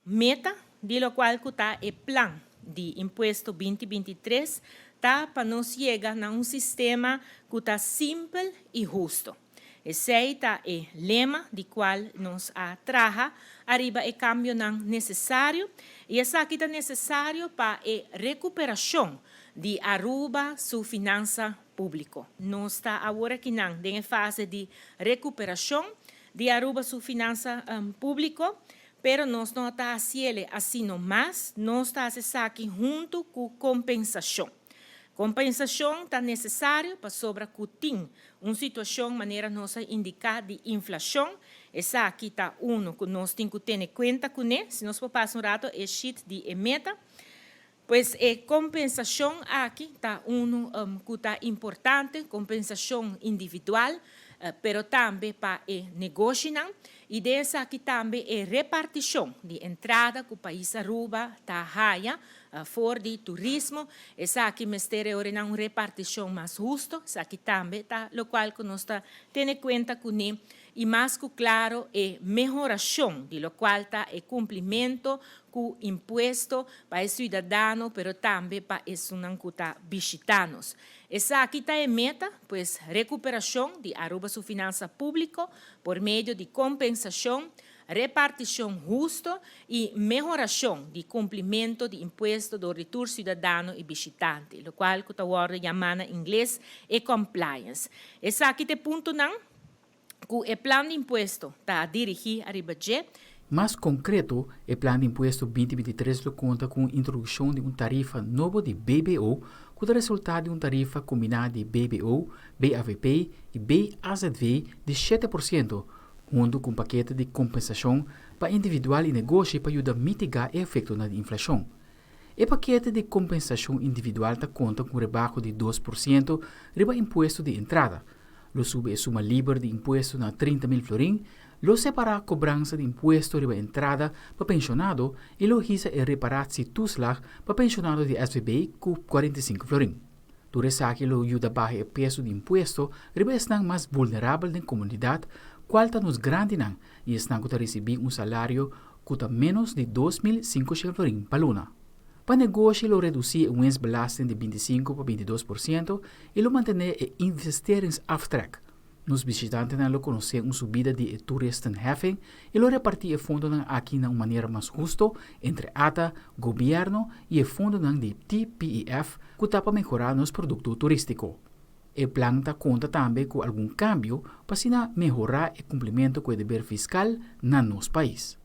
Meta di locual cu ta e plan di impuesto 2023 ta pa nos yega na un sistema cu ta simpel y husto. Esey ta e lema di cual nos a traha ariba e cambionan necesario y esaki ta necesario pa e recuperacion di Aruba su finansa publico. Nos ta awor akinan den e fase di recuperacion di Aruba su finansa publico, pero nos no ta haciele asina mas, nos ta haci esaki hunto cu compensacion. Compensacion ta necesario pasobra cu tin un situacion manera nos a indica di inflacion, esaki ta uno cu nos tin cu tene cuenta cune. Si nos por pasa un rato e sheet di e meta. Pues e compensacion aki ta uno cu ta importante, compensacion individual, pero tambe pa e negoshinan. Y di esaki tambe e reparticion di entrada cu pais Aruba ta haya for di turismo. Esaki mester e un reparticion mas husto, esaki tambe ta locual cu nos ta tene cuenta cune. Y mas cu claro e mehoracion di locual ta e cumplimento cu impuesto pa e ciudadano, pero tambe pa esunnan cu ta bishita nos. Esaki ta e meta, pues recuperacion di Aruba su finansa publico por medio di compensacion, reparticion husto y mehoracion di cumplimento di impuesto door di tur ciudadano y bishitante, locual cu ta wordo yama na Ingles e compliance. Esaki ta e puntonan cu e plan di impuesto ta dirigi ariba dje. Mas concreto, e plan di impuesto 2023 lo conta cu introduccion di un tarifa nobo di BBO, cu ta resulta di un tarifa combina di BBO, BAVP y BAZV di 7%, hunto cu un pakete di compensacion pa individual y negoshi pa yuda mitiga e efecto di inflacion. E pakete di compensacion individual ta conta cu un rebaho di 2% riba impuesto di entrada. Lo subi e suma liber di impuesto na 30 mil florin, lo separa cobransa di impuesto riba entrada pa pensionado y lo hisa e reparatietoeslag pa pensionado di SVB cu 45 florin. Tur esaki lo yuda baha e peso di impuesto riba esnan mas vulnerabel den comunidad, cual ta nos grandinan y esnan cu ta ricibi un salario cu ta menos di 2.500 florin pa luna. Pa negoshi lo reduci e winstbelasting di 25 pa 22% y lo mantene e investeringsaftrek. Nos bishitantenan lo conoce un subida di e toeristenheffing y lo reparti e fondonan aki na un manera mas husto entre ATA, gobierno y e fondonan di TPEF cu ta pa mehora nos producto turistico. E plan ta conta tambe cu algun cambio pa asina mehora e cumplimento cu e deber fiscal na nos pais.